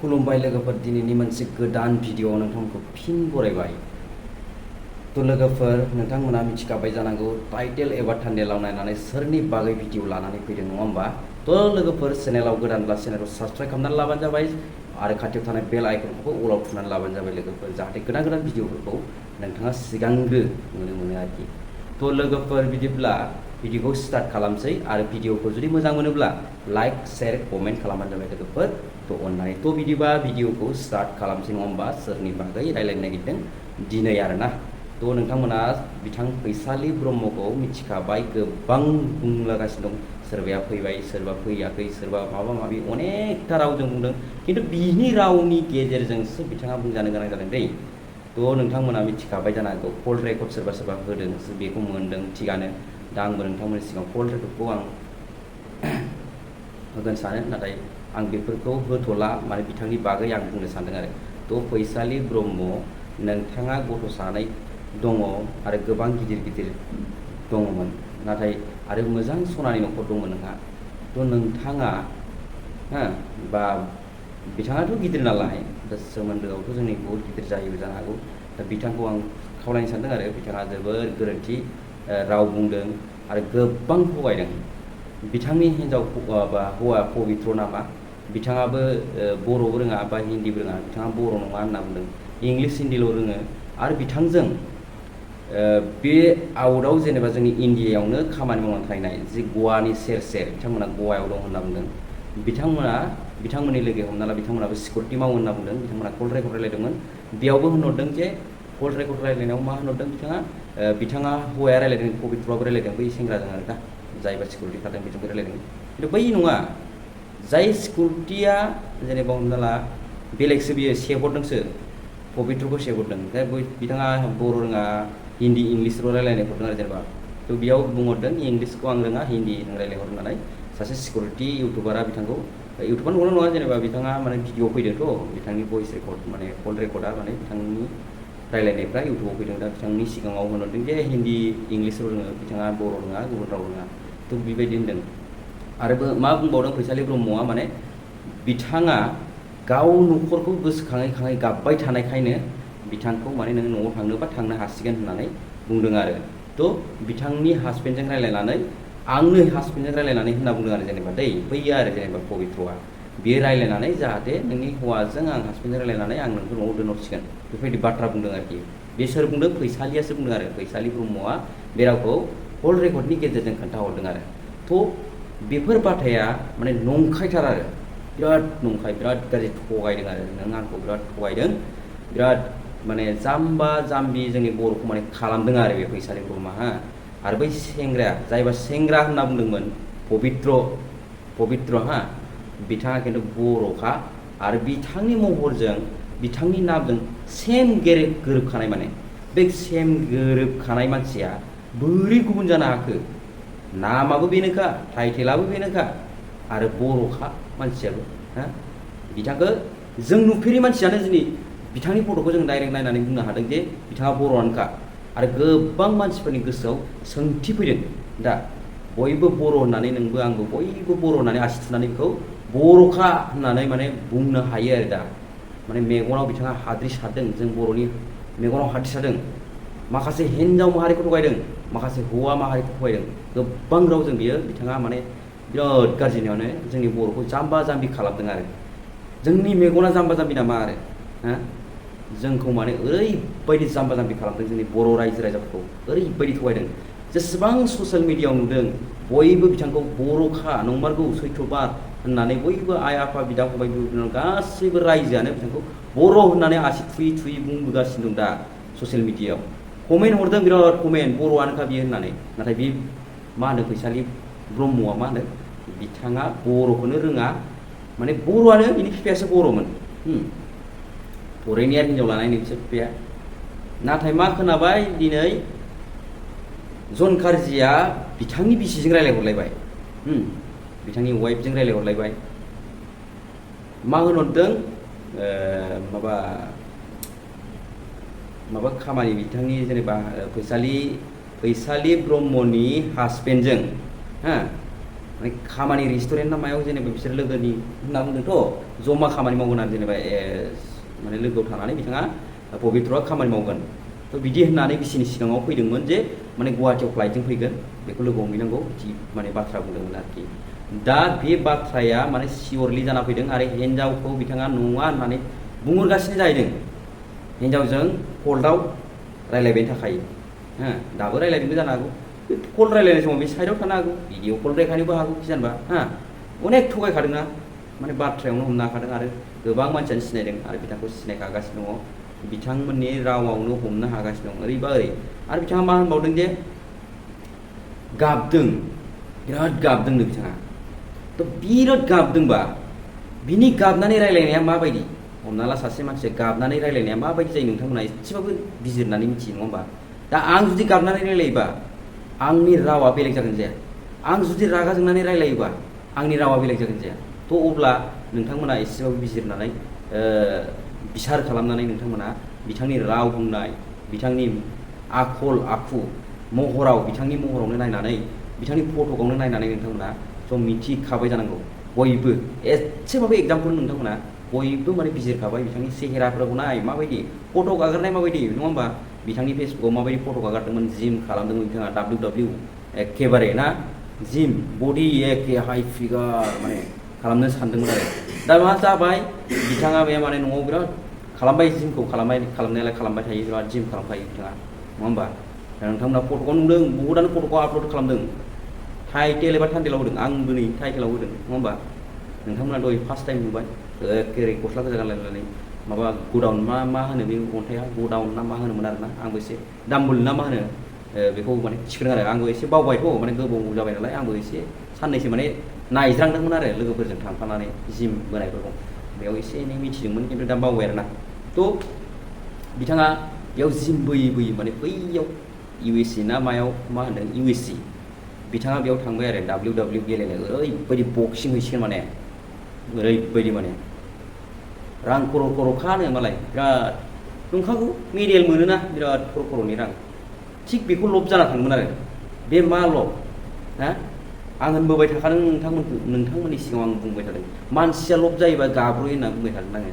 खुलुमबाय लोगोफोर, दिनैनि मोनसे गोदान भिडिअ नोंथांमोनखौ फिन बरायबाय। तो लोगोफोर, नोंथांमोना मिथिखाबाय जानांगौ टाइटेल एबा थाम्बनेलाव नायनानै सोरनि बागै भिडिअ लानानै फैदों, नङा होमबा? तो लोगोफोर, चेनेलाव गोदानब्ला चेनेलखौ साबस्क्राइब खालामनानै लाबानो जाबाय आरो खाथियाव थानाय बेल आइकनखौबो अलाव थुनानै लाबानो जाबाय लोगोफोर, जाहाथे गोदान गोदान भिडिअफोरखौ नोंथाङा सिगांग्रो नुनो मोनो आरोखि। तो लोगोफोर, बिदिब्ला भिडिअखौ स्टार्ट खालामसै आरो भिडिअखौ जुदि मोजां मोनोब्ला लाइक शेयार कमेन्ट खालामबानो जाबाय लोगोफोर। तो अननानै तो बिदिबा भिडिअखौ स्टार्ट खालामसै, नङा होमबा? सोरनि बागै रायलायनो नागिरदों दिनै आरोना। तो नोंथांमोना बिथां फैसालि ब्रह्मखौ मिथिखाबाय, गोबां बुंलागासिनो दं। सोरबाया फैबाय, सोरबा फैयाखै, सोरबा माबा माबि अनेकथा रावजों बुंदों, खिन्थु बिनि रावनि गेजेरजोंसो बिथाङा बुंजानो गोनां जादों दै। तो नोंथांमोना मिथिखाबाय जानांगौ कल रेकर्ड सोरबा सोरबा होदों, बेखौ मोनदों, थिगानो। दा आंबो नोंथांमोननि सिगाङाव कल रेकर्डखौ आं होगोन सानो, नाथाय आं बेफोरखौ होथ'ला, माने बिथांनि बागै आं बुंनो सानदों आरो। तो फैसालि ब्रह्म, नोंथाङा गथ' सानै दङ आरो गोबां गिदिर गिदिर दङमोन, नाथाय आरो मोजां सनानि न'खर दंमोन नोंहा। तो नोंथाङा बा बिथाङाथ' गिदिर नालाय, दा सोमोन्दोआवथ' जोंनि बहुत गिदिर जायोबो जानो हागौ। दा बिथांखौ आं खावलायनो सानदों आरो, बिथाङा जोबोर गोरोन्थि राव बुंदों आरो गोबां थगायदों। बिथांनि हिन्जाव बा हौवा पबित्र नामा, बिथाङाबो बर'बो रोङा बा हिन्दीबो रोङा, बिथाङा बर' नङा होनना बुंदों, इंलिस हिन्दील' रोङो। आरो बिथांजों बे आउटआव जेनेबा जोंनि इण्डियायावनो खामानि मावनानै थाहैनाय जि गवानि सेर सेर, बिथांमोना गवायाव दं होनना बुंदों। बिथांमोननि लोगो, हमना ला बिथांमोनाबो सिकिउरिटि मावो होनना बुंदों। बिथांमोना कल रेकर्ड रायलायदोंमोन, बेयावबो होनहरदों जे कल रेकर्ड रायलायनायाव मा होनहरदों बिथाङा हौवाया रायलायदों, पबित्रआबो रायलायदों बै सेंग्राजों आरो दा, जायबा सिकिउरिटि थादों बेजोंबो रायलायदों। खिन्थु बै नङा, जाय सिकिउरिटिया जेनेबा हमना ला बेलेगसो, बियो सेहरदोंसो, पबित्रखौ सेहरदों। दा बिथाङा बर' रोङा, हिन्दी इंलिसल' रायलायनो हरदों आरो जेनेबा। तो बेयाव बुंहरदों इंलिसखौ आं रोङा, हिन्दी रायलायहर होननानै सासे सिकिउरिटि इउटुबारा बिथांखौ, इउटुबार नंगौना नङा जेनेबा, बिथाङा माने भिडिअ फैदोंथ', बिथांनि भइस रेकर्ड माने कल रेकर्डआ माने बिथांनि रायलायनायफ्रा इउटुबाव फैदों। दा बिथांनि सिगाङाव होनहरदों जे हिन्दी इंलिसल' रोङो, बिथाङा बर' रोङा, गुबुन राव रोङा। तो बेबायदि होनदों। आरो मा बुंबावदों फैसालि ब्रह्मआ, माने बिथाङा गाव न'खरखौ गोसोखाङै खाङै गाबबाय थानायखायनो बिथांखौ माने नों न'आव थांनोबा थांनो हासिगोन होननानै बुंदों आरो। तो बिथांनि हासबेन्डजों रायलायनानै, आंनो हासबेन्डजों रायलायनानै होनना बुंदों आरो जेनेबा दै, बैयो आरो जेनेबा पबित्रआ, बियो रायलायनानै जाहाथे नोंनि हौवाजों आं हासबेन्डजों रायलायनानै आं नोंखौ न'आव दोनहरसिगोन, बेफोरबायदि बाथ्रा बुंदों आरोखि। बे सोर बुंदों? फैसालियासो बुंदों आरो। फैसालि ब्रह्मआ बे रावखौ कल रेकर्डनि गेजेरजों खोन्थाहरदों आरो। तो बेफोर बाथ्राया माने नंखायथार आरो, बिराद नंखाय, बिराद गाज्रि थगायदों आरो। नों आंखौ बिराद थगायदों, बिराद माने जाम्बा जाम्बि जोंनि बर'खौ माने खालामदों आरो बे फैसालि ब्रह्मआ। आरो बै सेंग्राया, जायबा सेंग्रा होनना बुंदोंमोन पबित्र बिथाङा खिन्थु बर'खा, आरो बिथांनि महरजों बिथांनि नामजों सेम गोरोबखानाय, माने बे सेम गोरोबखानाय मानसिया बोरै गुबुन जानो हाखो? नामाबो बेनोखा, टाइटेलाबो बेनोखा, आरो बर'खा मानसियाबो। बिथांखौ जों नुफेरि मानसियानो दिनै बिथांनि फट'खौ जों डाइरेक्ट नायनानै बुंनो हादों जे बिथाङा बर'आनोखा। आरो गोबां मानसिफोरनि गोसोआव सोंथि फैदों। दा बयबो बर' होननानै, नोंबो आंबो बयबो बर' होननानै आसि थुनानै बेखौ बर'खा होननानै माने बुंनो हायो आरो। दा माने मेगनाव बिथाङा हाद्रि सारदों, जों बर'नि मेगनाव हाद्रि सारदों। माखासे हिन्जाव माहारिखौ थगायदों, माखासे हौवा माहारिखौ थगायदों, गोबां रावजों बिथाङा माने बिराद गाज्रिनियावनो जोंनि बर'खौ जाम्बा जाम्बि खालामदों आरो। जोंनि मेगना जाम्बा जाम्बि नामा आरो? जोंखौ माने ओरैबायदि जाम्बा जाम्बि खालामदों, जोंनि बर' रायजो राजाफोरखौ ओरैबायदि थगायदों। जेसेबां ससियेल मिडियाआव नुदों, बयबो बिथांखौ बर'खा, नंमारगौ, सैथ्रबाद होननानै बयबो आइ आफा बिदा फंबाय गासैबो रायजोआनो बिथांखौ बर' होननानै आसि थुयै थुयै बुंबोगासिनो दं दा ससियेल मिडियाआव। कमेन्ट हरदों, बिराद कमेन्ट, बर'आनोखा बियो होननानै। नाथाय बे मा होनो, फैसालि ब्रह्मआ मा होनो, बिथाङा बर'खौनो रोङा, माने बर'आनो, बिनि बिफायासो बर'मोन, फरेनियार हिन्जाव लानायनि बिसोर बिफाया। नाथाय मा खोनाबाय दिनै, जन खारजिया बिथांनि बिसिजों रायलायहरलायबाय, बिथांनि वाइफजों रायलायहरलायबाय। मा होनहरदों, माबा खामानि, बिथांनि जेनेबा फैसालि ब्रह्मनि हासबेन्डजों माने खामानि रेस्टुरेन्ट ना मायाव जेनेबा बिसोर लोगोनि होनना बुंदोंथ' जमा खामानि मावगोन आरो जेनेबा माने लोगोआव थानानै बिथाङा पबित्रआ खामानि मावगोन थ' बिदि होननानै बिसिनि सिगाङाव फैदोंमोन जे माने गुवाहाटियाव फ्लाइटजों फैगोन बेखौ लोगो हमहैनांगौ बिदि माने बाथ्रा बुंदोंमोन आरोखि दा बे बाथ्राया माने सियरलि जाना फैदों आरो हिन्जावखौ बिथाङा नङा होननानै बुंहरगासिनो जाहैदों हिन्जावजों कलआव रायलायबाय थाखायो दाबो रायलायदोंबो जानो हागौ कल रायलायनाय समाव बे साइडआव थानो हागौ भिडिअ कल रायखानोबो हागौ जेनेबा अनेक थगायखादोंना माने बाथ्रायावनो हमनो हाखादों आरो गोबां मानसियानो सिनायदों आरो बिथांखौ सिनायखागासिनो दङ बिथांमोननि रावावनो हमनो हागासिनो दं ओरैबा ओरै आरो बिथाङा मा होनबावदों जे गाबदों बिराद गाबदोंनो बिथाङा थ' बिराद गाबदोंबा बिनि गाबनानै रायलायनाया माबायदि हमना ला सासे मानसिया गाबनानै रायलायनाया माबायदि जायो नोंथांमोना एसेबाबो बिजिरनानै मिथियो नङा होमबा दा आं जुदि गाबनानै रायलायोबा आंनि रावा बेलेग जागोन जाया आं जुदि रागा जोंनानै रायलायोबा आंनि रावा बेलेग जागोन जाया थ' अब्ला नोंथांमोना एसेबाबो बिजिरनानै बिसार खालामनानै नोंथांमोना बिथांनि राव बुंनाय बिथांनि आखल आखु महराव बिथांनि महरावनो नायनानै बिथांनि फट'खौनो नायनानै नोंथांमोना ज' मिथिखाबाय जानांगौ बयबो एसेबाबो एग्जामपोल नोंथांमोना बयबो माने बिजिरखाबाय बिथांनि सेहेराफोरखौ नाय माबायदि फट' गागारनाय माबायदि नङा होमबा बिथांनि फेसबुकाव माबायदि फट' गागारदोंमोन जिम खालामदोंमोन बिथाङा WW एखेबारे ना जिम बडि एखे हाइ फिगार माने खालामनो सानदोंमोन आरो दा मा जाबाय बिथाङा बे माने न'आव बिराद खालामबाय जिमखौ खालामनायालाय खालामबाय थायो बिराद जिम खालामखायो बिथाङा नङा होमबा दा नोंथांमोना फट'खौ नुदों बहुतआनो फट'खौ आपल'ड खालामदों टाइटेल एबा थान्देलाव होदों आंबो नै टाइटेलाव होदों नङा होमबा नोंथांमोना दहाय फार्स्ट टाइम नुबाय एखे गस्ला गोजा गानलायनानै माबा गडाउन मा होनो बे अन्थाइया गडाउन ना मा होनोमोन आरोना आंबो एसे दाम्बुल ना मा होनो बेखौ माने थिखोदों आरो आंबो एसे बावबायथ' माने गोबाव जाबाय नालाय आंबो एसे साननैसो माने नायज्रांदोंमोन आरो लोगोफोरजों थांफानानै जिम बोनायफोरखौ बेयाव एसे एनै मिथिदोंमोन खिन्थु दा बावबाय आरोना थ' बिथाङा बेयाव जिम बोयै माने बैयाव USA ना मायाव मा होनदों USA बिथाङा बेयाव थांबाय आरो WW गेलेनो ओरैबायदि बक्सिं हैसिगोन माने ओरैबायदि माने रां खर'खानो मालाय बिराद नंखागौ मेडेल मोनोना बिराद खर'नि रां थिग बेखौ लब जाना थांगोन आरो बे मा लब आं होनबोबाय थाखादों नोंथांमोननि सिगाङाव आं बुंबाय थादों मानसिया लब जायोबा गाब्र'यो होनना बुंबाय थादों आङो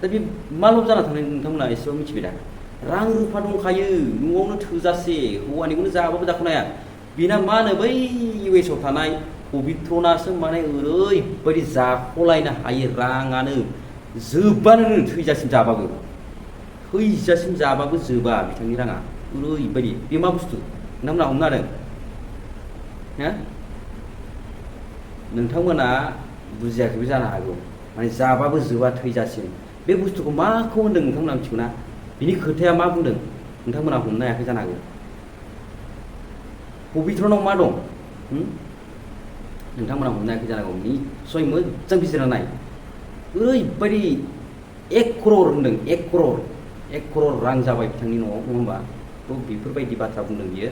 दा बे मा लब जाना थांदों नोंथांमोना एसेबां मिथिबाय दा रां रुफा दंखायो न'आवनो थोजासे हौवानिखौनो जाबाबो जाख'नो हाया बेना मा होनो बै USआव थानाय पबित्रनासो माने ओरैबायदि जाख'लायनो हायो राङानो जोबानो थैजासिम जाबाबो जोबा बिथांनि राङा ओरैबायदि बे मा बुस्थु नोंथांमोना हमनो हादों नोंथांमोना बुजियाखैबो जानो हागौ माने जाबाबो जोबा थैजासिम बे बुस्थुखौ माखौ होनदों नोंथांमोना मिथिगौ ना बिनि खोथाया मा बुंदों नोंथांमोना हमनो हायाखै जानो हागौ पबित्रनाव मा दं नोंथांमोना हमनो हायाखै जानो हागौ निस्सय मोजां बिजिरना नाय ओरैबायदि 1 क'रर होनदों 1 क'रर रां जाबाय बिथांनि न'आव नङा होमबा थ' बेफोरबायदि बाथ्रा बुंदों बियो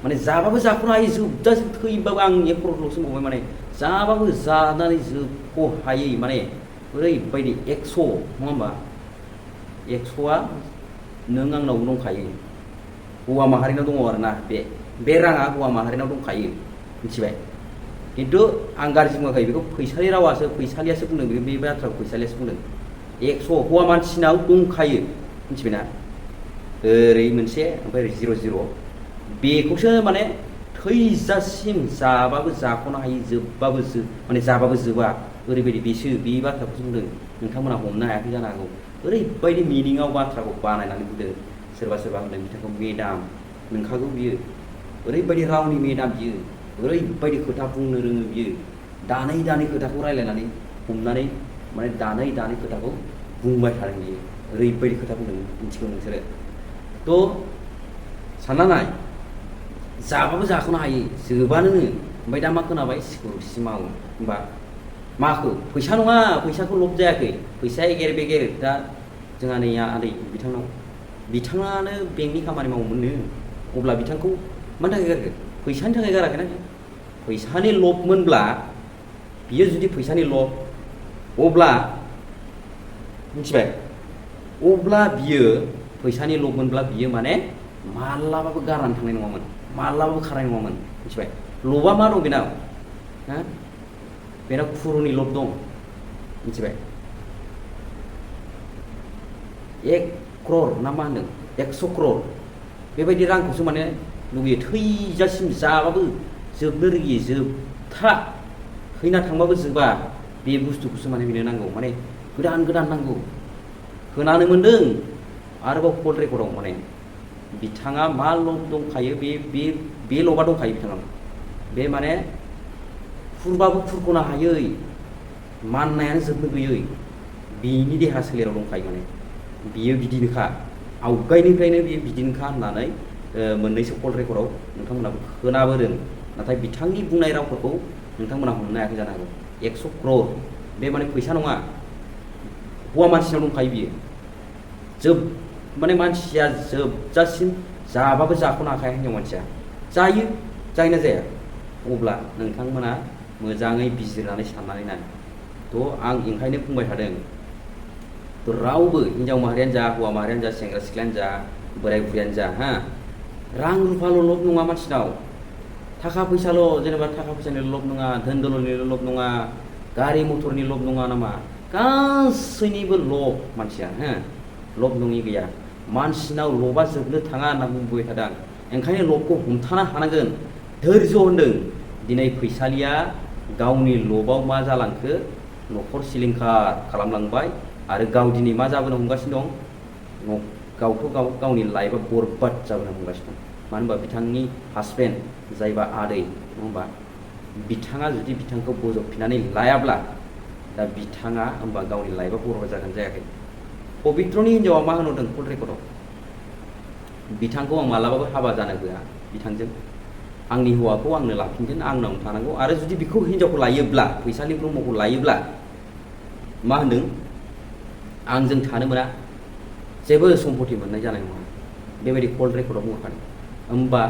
माने जाबाबो जाख'नो हायै जोबजासिम थैबाबो आं 1 क'ररल'सो बुंबाय माने जाबाबो जानानै जोबख' हायै माने ओरैबायदि 100 नङा होमबा 100आ नों आंनाव दंखायो हौवा माहारिनाव दङ आरोना बे राङा हौवा माहारिनाव दंखायो मिथिबाय खिन्थु आं गाज्रि बुङाखै बेखौ फैसालियासो बुंदों बे बाथ्राखौ फैसालियासो बुंदों 100 हौवा मानसिनाव दंखायो मिथिबायना ओरै मोनसे ओमफ्राय 00 बेखौसो माने थैजासिम जाबाबो जाख'नो हायै जोबबाबो माने जाबाबो जोबा ओरैबायदि बे बाथ्राखौसो बुंदों नोंथांमोना हमनो हायाखै जानो हागौ ओरैबायदि मिनिङाव बाथ्राखौ बानायनानै बुंदों सोरबा होनदों बिथांखौ मेदाम नोंखागौ बियो ओरैबायदि रावनि मेदाम बियो ओरैबायदि खोथा बुंनो रोङो बियो दानै खोथाखौ रायलायनानै हमनानै माने दानै खोथाखौ बुंबाय थादों बियो ओरैबायदि खोथा बुंदों मिथिगौ नोंसोरो थ' सानना नाय जाबाबो जाख'नो हायो जोबानो ओमफ्राय दा मा खोनाबाय सिकुरिटि मावो होमबा माखौ फैसा नङा फैसाखौ लब जायाखै फैसाया एगेर बेगेर दा जोंहा नै आदै बिथाङानो बेंकनि खामानि मावोमोननो अब्ला बिथांखौ मानि थाखाय गारखो फैसानि थाखाय गाराखैना फैसानि लबमोनब्ला बियो जुदि फैसानि लब अब्ला मिथिबाय अब्ला बियो फैसानि लबमोनब्ला बियो माने मालाबाबो गारनानै थांनाय नङामोन मालाबाबो खारनाय नङामोन मिथिबाय लबा मा दं बेनाव हा बेना खुरुनि लब दं मिथिबाय 1 crore ना मा होनदों 100 crore बेबायदि रांखौसो माने लुगैयो थैजासिम जाबाबो जोबनो रोङि जोबथा थैना थांबाबो जोबा बे बुस्थुखौसो माने बेनो नांगौ माने गोदान गोदान नांगौ खोनानो मोन्दों आरोबाव कल रेकर्डआव माने बिथाङा मा लब दंखायो बे लबा दंखायो बिथाङा बे माने खुरबाबो खुरख'नो हायै माननायानो जोबनो गैयै बिनि देहा सोलेराव दंखायो माने बियो बिदिनोखा आवगायनिफ्रायनो बियो बिदिनोखा होननानै मोननैसो कल रेकर्डआव नोंथांमोनाबो खोनाबोदों नाथाय बिथांनि बुंनाय रावफोरखौ नोंथांमोना हमनो हायाखै जानो हागौ 100 crore बे माने फैसा नङा हौवा मानसिनाव दंखायो बियो माने मानसिया जोबजासिम जाबाबो जाख'नो हाखाया हिनजाव मानसिया जायोना जाया अब्ला नोंथांमोना मोजाङै बिजिरनानै साननानै नाय थ' आं ओंखायनो बुंबाय थादों थ' रावबो हिनजाव माहारियानो जा हौवा माहारियानो जा सेंग्रा सिख्लायानो जा बोराय बुरैयानो जा हा रां रुफाल' लब नङा मानसिनाव थाखा फैसाल' जेनेबा थाखा फैसानि लब नङा धोन दौलतनिल' लब नङा गारि मथरनि लब नङा नामा गासैनिबो लब मानसिया हा लब नङि गैया मानसिनाव लबा जोबनो थाङा होनना बुंबाय थादों ओंखायनो लबखौ हमथानो हानांगोन धैर्य होनदों दिनै फैसालिया गावनि लबाव मा जालांखो न'खर सिलिंखार खालामलांबाय आरो गाव दिनै मा जाबोनो हमगासिनो दं गावथ' गावनि लाइफआ बरबाद जाबोनो हमगासिनो दं मानो होनबा बिथांनि हासबेन्ड जायबा आदै नङा होमबा बिथाङा जुदि बिथांखौ बोजबफिननानै लायाब्ला दा बिथाङा होमबा गावनि लाइफआ बरबाद जागोन जायाखै पबित्रनि हिन्जावा मा होनहरदों कल रेकर्डआव बिथांखौ आं मालाबाबो हाबा जानो होआ बिथांजों आंनि हौवाखौ आंनो लाफिनगोन आंनावनो थानांगौ आरो जुदि बेखौ हिन्जावखौ लायोब्ला फैसालि ब्रह्मखौ लायोब्ला मा होनदों आंजों थानो मोना जेबो सम्पति मोननाय जानाय नङा बेबायदि कल रेकर्डआव बुंखादों होमबा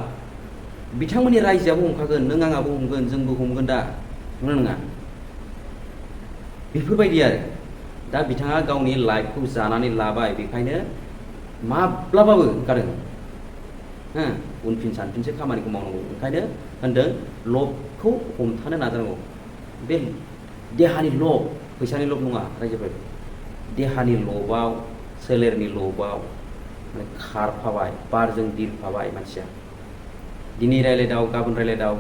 बिथांमोननि रायजोआबो हमखागोन नों आंहाबो हमगोन जोंबो हमगोन दा नंगौना नङा बेफोरबायदि आरो दा बिथाङा गावनि लाइफखौ जानानै लाबाय बेखायनो माब्लाबाबो ओंखारदों उनफिन सानफिनसो खामानिखौ मावनांगौ ओंखायनो होनदों लबखौ हमथानो नाजानांगौ बे देहानि लब फैसानि लब नङा रायजोफोर देहानि लबाव सोलेरनि लबाव माने खारफाबाय बारजों बिरफाबाय मानसिया दिनै रायलायदाव गाबोन रायलायदाव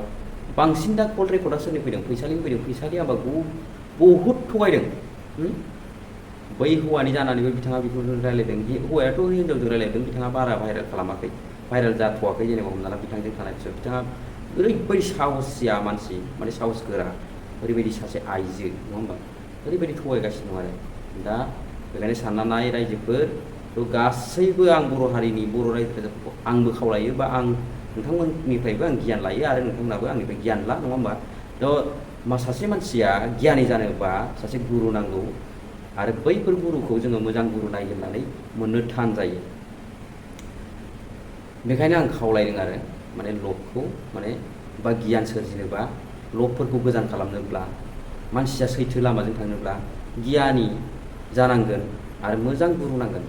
बांसिन दा कल रेकर्डआ सोरनि फैदों फैसालिनि फैदों फैसालिया होमबा बहुद थगायदों बै हौवानि जानानैबो बिथाङा बेखौ रायलायदों हौवायाथ' हिनजावजों रायलायदों बिथाङा बारा भाइरेल खालामाखै भाइरेल जाथ'वाखै जेनेबा हमना ला बिथांजों थानाय बिसोर बिथाङा ओरैबायदि साहसिया मानसि माने साहस गोरा ओरैबायदि सासे आइजो नङा होमबा ओरैबायदि थगायगासिनो दं आरो दा बेखायनो सानना नाय रायजोफोर थ' गासैबो आं बर' हारिनि बर' रायजो राजाफोरखौ आंबो खावलायो बा आं नोंथांमोननिफ्रायबो आं गियान लायो आरो नोंथांमोनाबो आंनिफ्राय गियान ला नङा होमबा थ' सासे मानसिया गियानि जानोबा सासे गुरु नांगौ आरो बैफोर गुरुखौ जोङो मोजां गुरु नागिरनानै मोननो थान जायो बेखायनो आं खावलायदों आरो माने लबखौ माने बा गियान सोरजिनोबा लबफोरखौ गोजान खालामनोब्ला मानसिया सैथो लामाजों थांनोब्ला गियानि जानांगोन आरो मोजां गुरु नांगोन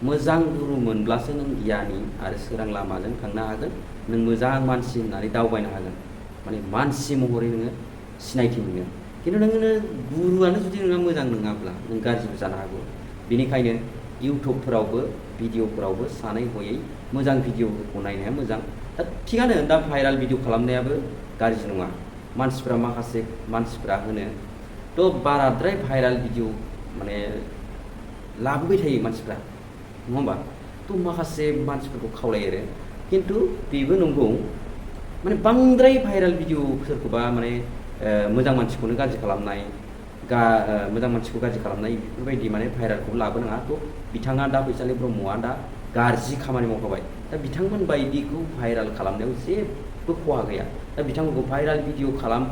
मोजां गुरु मोनब्लासो नों गियानि आरो सोरां लामाजों थांनो हागोन नों मोजां मानसि होननानै दावबायनो हागोन माने मानसि महरै नोङो सिनायथि मोनगोन खिन्थु नोङो गुरुआनो जुदि नोंहा मोजां नङाब्ला नों गाज्रिबो जानो हागौ बेनिखायनो इउटुबफोरावबो भिडिअफोरावबो सानै हयै मोजां भिडिअफोरखौ नायनाया मोजां दा थिगानो दा भाइराल भिडिअ खालामनायाबो गाज्रि नङा माखासे मानसिफ्रा होनो थ' बाराद्राय भाइराल भिडिअ माने लाबोबाय थायो मानसिफ्रा नङा होमबा थ' माखासे मानसिफोरखौ खावलायो आरो खिन्थु बेबो नंगौ माने बांद्राय भाइराल भिडिअ सोरखौबा माने मोजां मानसिखौनो गाज्रि खालामनाय मोजां मानसिखौ गाज्रि खालामनाय बेफोरबायदि माने भाइरालखौ लाबोनाङा थ' बिथाङा दा फैसालि ब्रह्मआ दा गाज्रि खामानि मावखाबाय दा बिथांमोन बायदिखौ भाइराल खालामनायाव जेबो खहा गैया दा बिथांमोनखौ भाइराल भिडिअ खालाम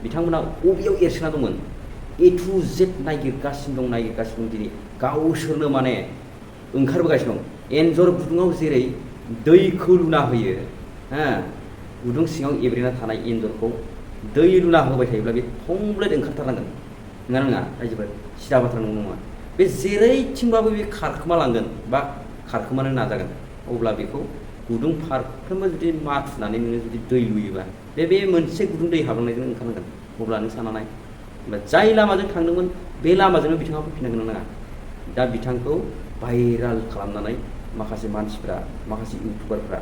बिथांमोना बबेयाव एरसोना दंमोन A to Z नागिरगासिनो दं दिनै गावसोरनो माने ओंखारबोगासिनो दं एन्जर गुदुङाव जेरै दैखौ लुना होयो गुदुं सिङाव एब्रेना थानाय एन्जरखौ दै लुना होबाय थायोब्ला बे थंब्लेद ओंखारथारनांगोन नङा रायजोफोर सिदा बाथ्रा नङा बे जेरैथिंबाबो बे खारखोमालांगोन बा खारखोमानो नाजागोन अब्ला बेखौ गुदुं फारफ्रोमबो जुदि माथुनानै नोङो जुदि दै लुयोबा बे मोनसे गुदुं दै हाबलांनायजों ओंखारनांगोन। अब्ला नों सानना नाय, जाय लामाजों थांदोंमोन बे लामाजोंनो बिथाङा फैफिननो गोनां नङा। दा बिथांखौ भाइराल खालामनानै माखासे मानसिफ्रा, माखासे इउटुबारफ्रा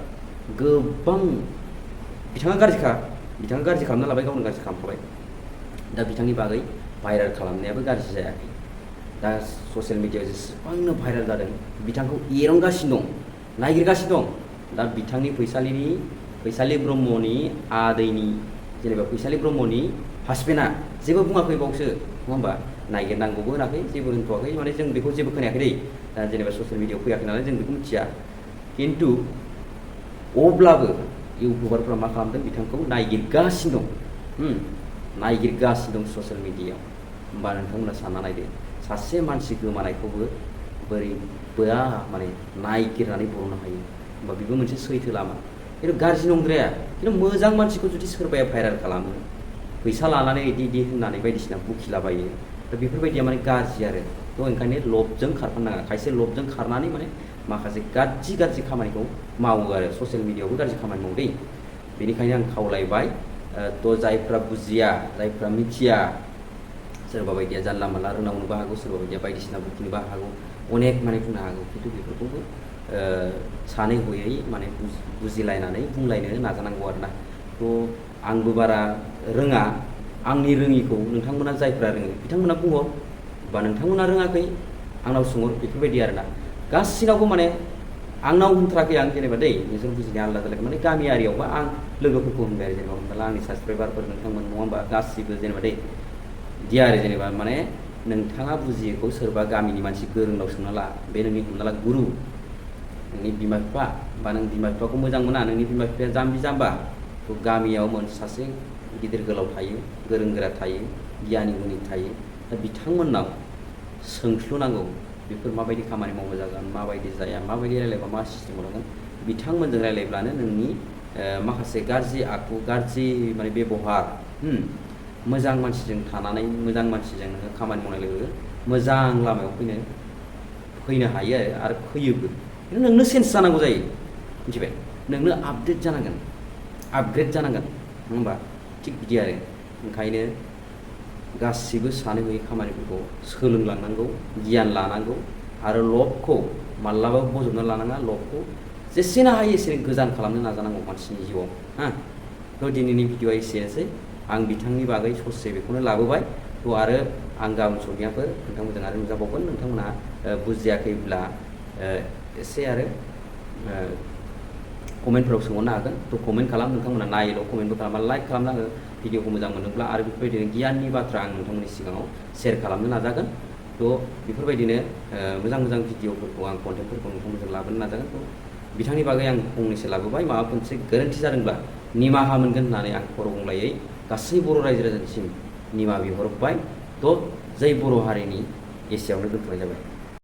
गोबां, बिथाङा गाज्रि खालामना लाबाय, गावनो गाज्रि खालामखाबाय। दा बिथांनि बागै भाइराल खालामनायाबो गाज्रि जायाखै। दा ससियेल मिडियायाव जेसेबांनो भाइराल जादों, बिथांखौ एरनगासिनो दं, नागिरगासिनो दं। दा बिथांनि फैसालि ब्रह्मनि आदैनि, जेनेबा फैसालि ब्रह्मनि हासबेन्डआ जेबो बुङाखै बावसो, नङा होमबा? नागिरनांगौबो होनाखै, जेबो होनथ'वाखै, माने जों बेखौ जेबो खोनायाखै दै। दा जेनेबा ससियेल मिडियायाव फैयाखै नालाय जों बेखौ मिथिया। खिन्थु अब्लाबो इउटुबारफ्रा मा खालामदों, बिथांखौ नागिरगासिनो दं, नागिरगासिनो दं ससियेल मिडियायाव। होमबा नोंथांमोना सानना नायदो, सासे मानसि गोमानायखौबो बोरैबा माने नागिरनानै बरननो हायो। होमबा बेबो मोनसे सैथो लामा। खिन्थु गाज्रि नंद्राया। खिन्थु मोजां मानसिखौ जुदि सोरबाया भाइराल खालामो, फैसा लानानै इदि होननानै बायदिसिना बखिलाबायो, दा बेफोरबायदिया माने गाज्रि आरो। थ' ओंखायनो लबजों खारफानो नाङा। खायसे लबजों खारनानै माने माखासे गाज्रि खामानिखौ मावो आरो ससियेल मिडियायावबो गाज्रि खामानि मावो दै। बेनिखायनो आं खावलायबाय, थ' जायफ्रा बुजिया, जायफ्रा मिथिया, सोरबा बायदिया जानला मानला रोंनांगौनोबो हागौ, सोरबा बायदिया बायदिसिना बुखिनोबो हागौ, अनेक माने बुंनो हागौ। खिन्थु बेफोरखौबो सानै हयै माने बुजिलायनानै बुंलायनो नाजानांगौ आरोना। थ' आंबो बारा रोङा, आंनि रोङिखौ नोंथांमोना जायफ्रा रोङो बिथांमोना बुंहर, बा नोंथांमोना रोङाखै आंनाव सोंहर, बेफोरबायदि आरोना। गासिनावबो माने आंनाव होनथाराखै आं, जेनेबा दै नोंसोर बुजिनाया आलादा जालायगोन। माने गामियारियावबा आं लोगोफोरखौ होनबाय आरो, जेनेबा हमना ला आंनि साबसक्राइबारफोर नोंथांमोन, नङा होमबा? गासिबो जेनेबा दै बिदि आरो, जेनेबा माने नोंथाङा बुजियैखौ सोरबा गामिनि मानसि गोरोंनाव सोंना ला। बे नोंनि हमना ला गुरु, नोंनि बिमा बिफा, बा नों बिमा बिफाखौ मोजां मोना, नोंनि बिमा बिफाया जाम्बि जाम्बा, थ' गामियाव सासे गिदिर गोलाव थायो, गोरों गोरा थायो, गियानि गुनि थायो। दा बिथांमोननाव सोंस्लुनांगौ, बेफोर माबायदि खामानि मावनो जागोन, माबायदि जाया, माबायदि रायलायबा मा सिस्टेमाव लागोन। बिथांमोनजों रायलायब्लानो नोंनि माखासे गाज्रि आखु, गाज्रि माने बेबहार, मोजां मानसिजों थानानै, मोजां मानसिजों नोङो खामानि मावनाय लोगो लोगो मोजां लामायाव फैनो हायो आरो फैयोबो। खिन्थु नोंनो चेन्ज जानांगौ जायो, मिथिबाय? नोंनो आपडेट जानांगोन, आपग्रेड जानांगोन, नङा होमबा? थिग बिदि आरो। ओंखायनो गासिबो सानै हयै खामानिफोरखौ सोलोंलांनांगौ, गियान लानांगौ, आरो लबखौ माब्लाबाबो बजबना लानाङा। लबखौ जेसेनो हायो एसेनो गोजान खालामनो नाजानांगौ मानसिनि जिउआव। थ' दिनैनि भिडिअआ एसेनोसै। आं बिथांनि बागै ससे बेखौनो लाबोबाय। थ' आरो आं गाबोन समनियाफोर नोंथांमोनजों आरो नुजाबावगोन। नोंथांमोनहा बुजियाखैब्ला एसे आरो कमेन्टफोराव सोंहरनो हागोन। थ' कमेन्ट खालाम, नोंथांमोना नायल', कमेन्टबो खालामा, लाइक खालामना हो। भिडिअखौ मोजां मोनोब्ला आरो बेफोरबायदिनो गियाननि बाथ्रा आं नोंथांमोननि सिगाङाव शेयार खालामनो नाजागोन। थ' बेफोरबायदिनो मोजां भिडिअफोरखौ आं कन्टेन्टफोरखौ नोंथांमोनजों लाबोनो नाजागोन। थ' बिथांनि बागै आं फंनैसो लाबोबाय। माबा मोनसे गोरोन्थि जादोंब्ला निमाहा मोनगोन होननानै आं खर' गंग्लायै गासै बर' रायजो राजानिसिम निमाहा बिहरबाय। थ' जै बर' हारिनि एसेयावनो दोनथ'नाय जाबाय।